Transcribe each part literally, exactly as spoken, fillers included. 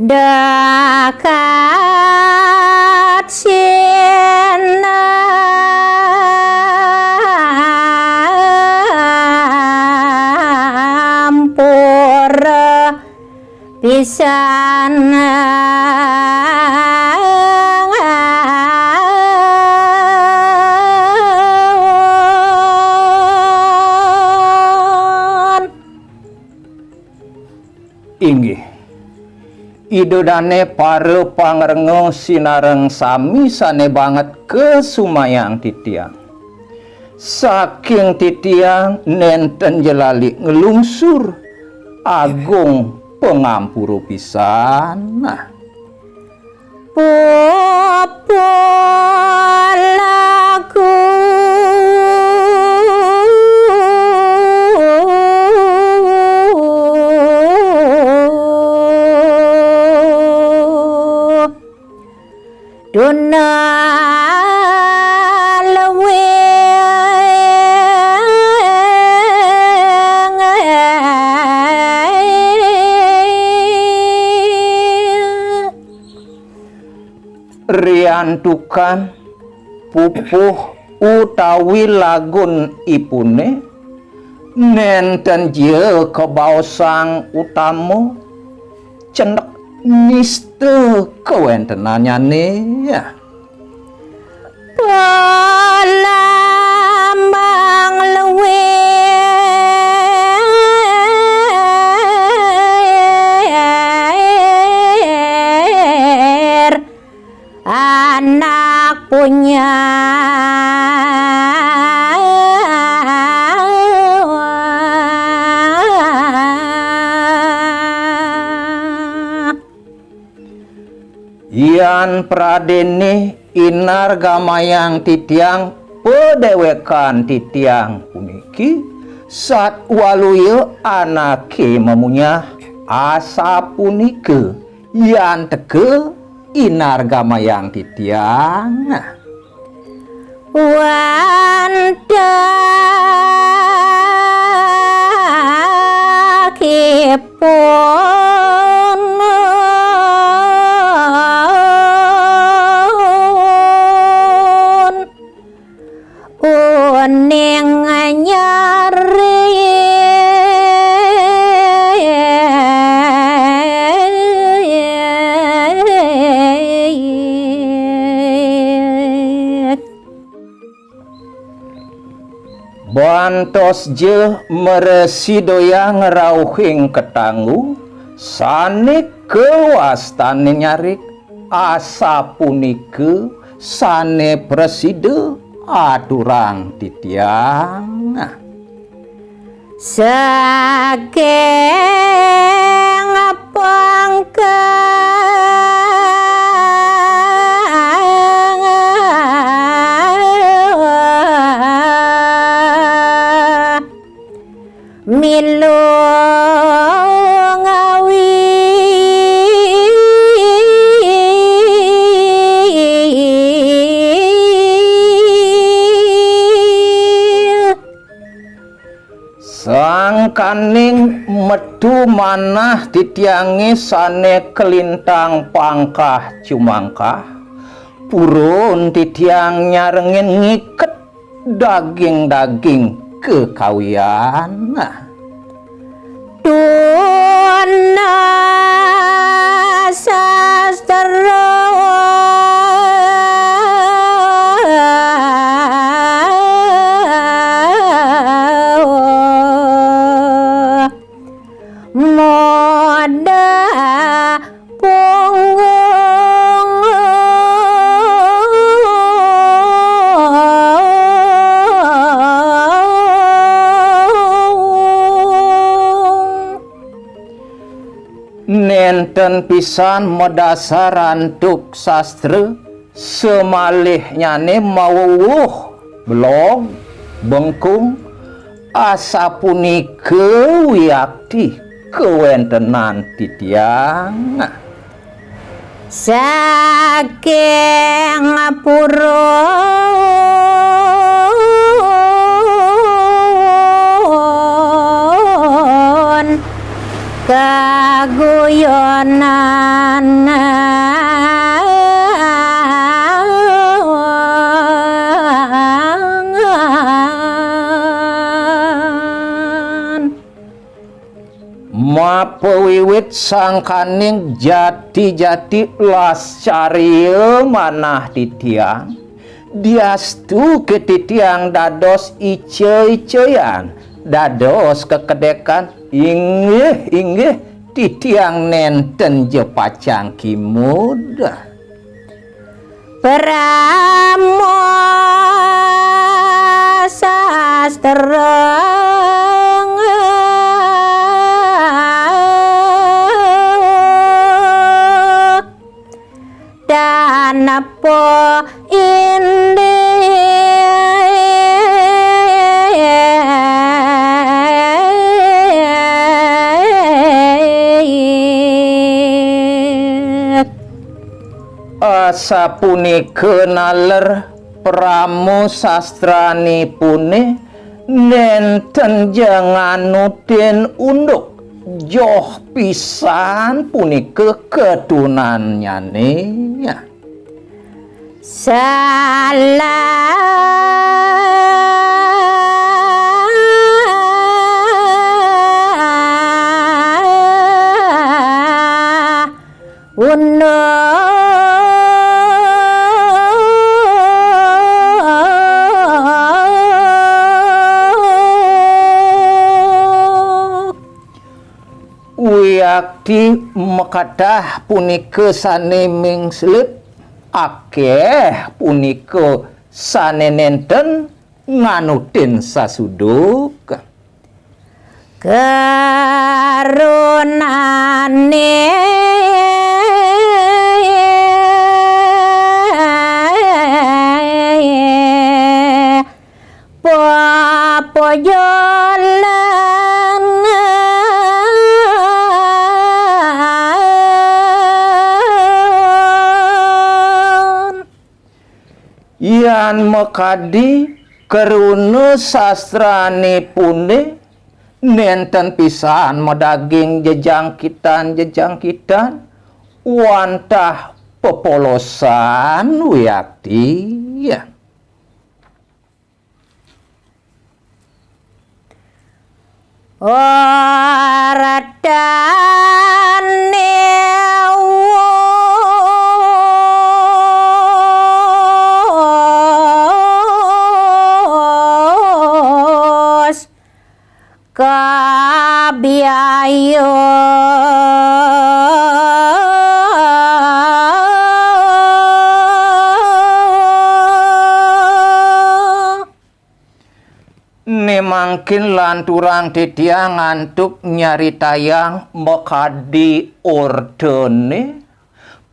Dakat sinampura pisan. Inggih. Ida dane para pangrenga sinareng sami sane banget kasumayang titiang. Saking titiang nenten jelali nglungsur agung pangampura pisan. Nah. Pupulaku duna leweng. Riantukan pupuh utawi lagunipune, nenten jia kabaosang utama, cendek nista kawentenannyane. Palambang luwir anak punya. Yan pradene inargamayang titiang padewekan titiang puniki, satwaluya anake mamunyah asapunika, yan teka inargamayang titiang. Wantahipun uning nyaring. Bantos jeh mrasidayang rauhing katanggu, sane kawastane nyarik, asapunika sane prasida aturang titiang. Saking pangkang Sangkaning metu manah titiangé sané kalintang pangkah cumangkah, purun titiang nyarengin ngiket daging-daging kekawian. Tunasastra moda punggung. Nénten pisan madasar antuk sastra, samalihnyané mawuwuh belog, bengkung, asapunika wiakti kawéntenan titiang. Saking purun kaguyonan. Mapawiwit sangkaning jati-jati lascarya manah titiang, diastu ké titiang dados ica-icayan, dados kekedékan, inggih, inggih, titiang nénten ja pacang kimud. Parama sastra. Tanapa indik. Asapunika naler parama sastranipuné, nénten ja nganutin unduk, joh pisan punika katunannyané. Salah unduk. Wiakti makatah punika sané mingslip, akéh punika sané nénten nganutin sasuduk. Karunané papajalan. Yan makadi karuna sastranipuné, nénten pisan madaging jejangkitan-jejangkitan wantah pepolosan wiakti. Wartané wus kabiaya. Né mangkin lanturang titiang antuk nyaritayang makadi ordané,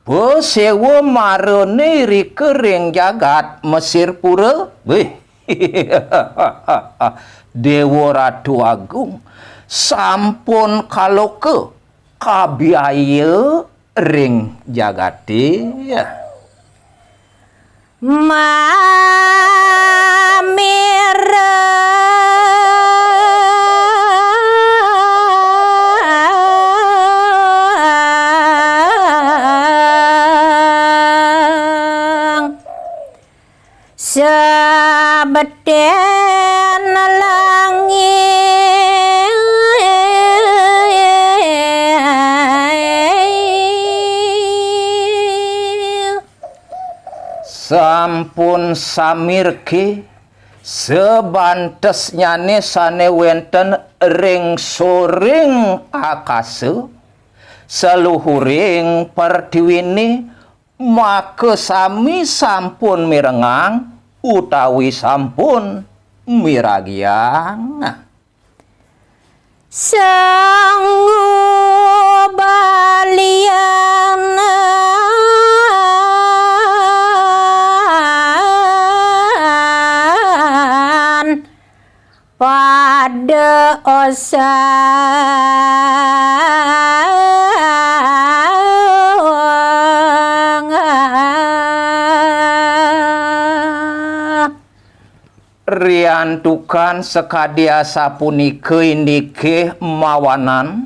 paséwa marané irika ring jagat Mesirpura. Wih. Déwa Ratu Agung sampun kaloka kabiaya ring jagaté. Mamira Sabeten langit. Sampun samirki, sabantesnyane sane wenten ring soring akasa, saluhuring pertiwine, makasami sampun mirengang utawi sampun miragiang. Sanggu balian pada osang. Riantukan sakadi asapunika indike mawanan,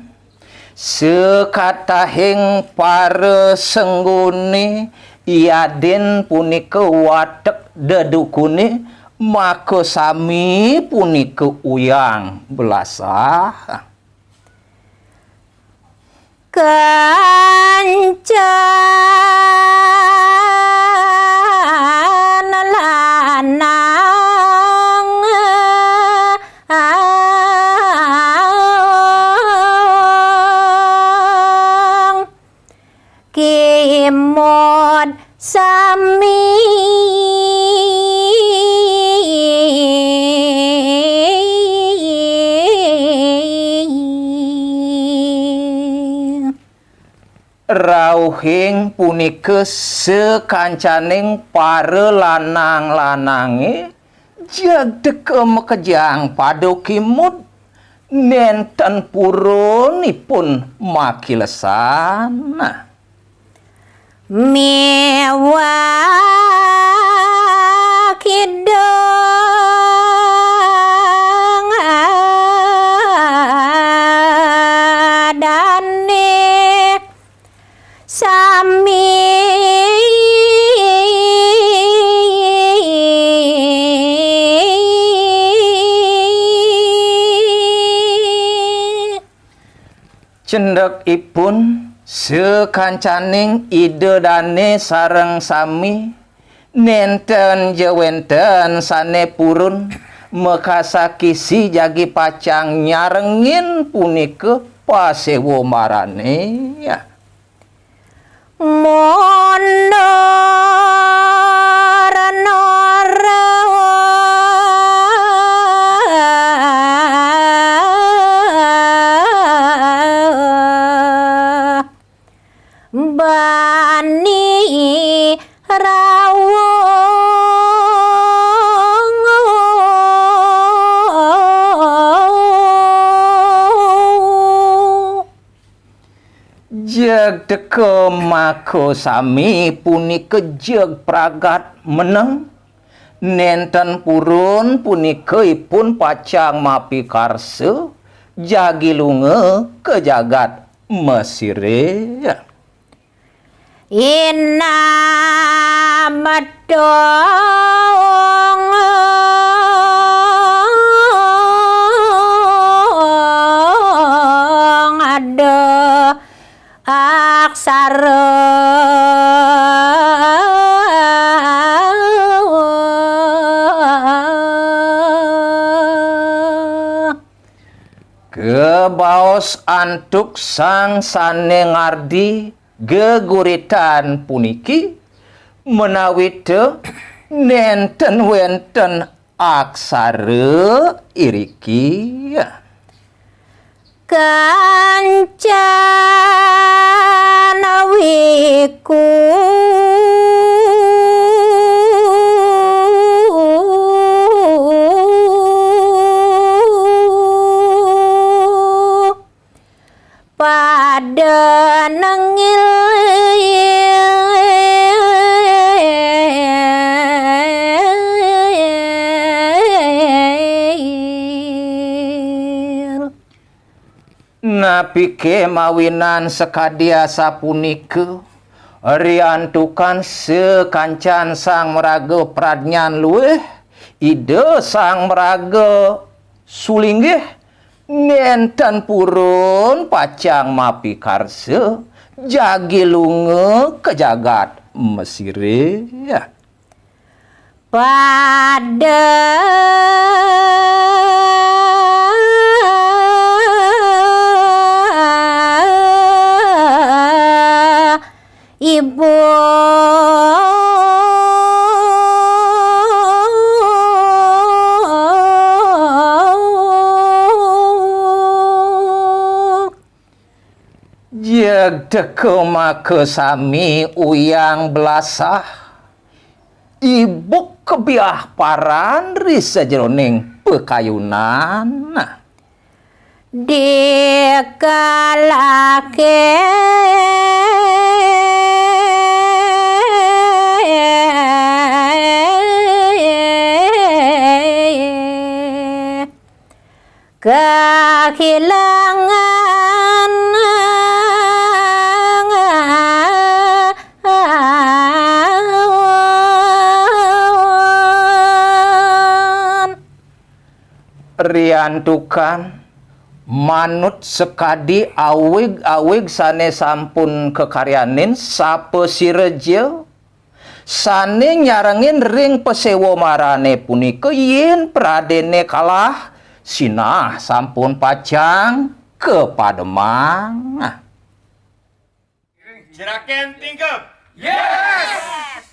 sakatahing parasenggune yadin punika watek dedukune, makasami punika uyang belasah. Kancan lanang kimud sami. Rauhing punika sakancaning para lanang-lanange jagteka makejang pada kimud, nenten purunipun makilesan. Miwah kidung dane sami. Cendekipun, sakancaning ida dane sareng sami, nenten ja wenten sane purun makasakisi jagi pacang nyarengin punika pasewa marane. Mundur nora bani rawung. Jeg teka makasami punika jeg pragat meneng, nenten purun punika ipun pacang mapikarsa jagi lunga ka jagat Mesire. Inam dong ada aksara. Kabaos antuk sang sane ngardi geguritan puniki, menawita nenten wenten aksara iriki. Kancana wiku. Pada nengil. Napike mawinan sakadi asapunika? Riantukan sakancan sang maraga pradnyan luih, Ida Sang Maraga Sulinggih, nénten purun pacang mapikarsa, jagi lunga ka jagat Mesiré. Pada ibu. Jeg teka maka sami uyang belasah, ibuk kebiah paran ri sajeroning pakayunan. Dikalake kahilangan. Riantukan manut sakadi awig-awig sané sampun kakaryanin sapasiraja, sané nyarengin ring paséwa marané punika, yén pradéné kalah, sinah sampun pacang kapademang. Jeraken tingkep. Yes!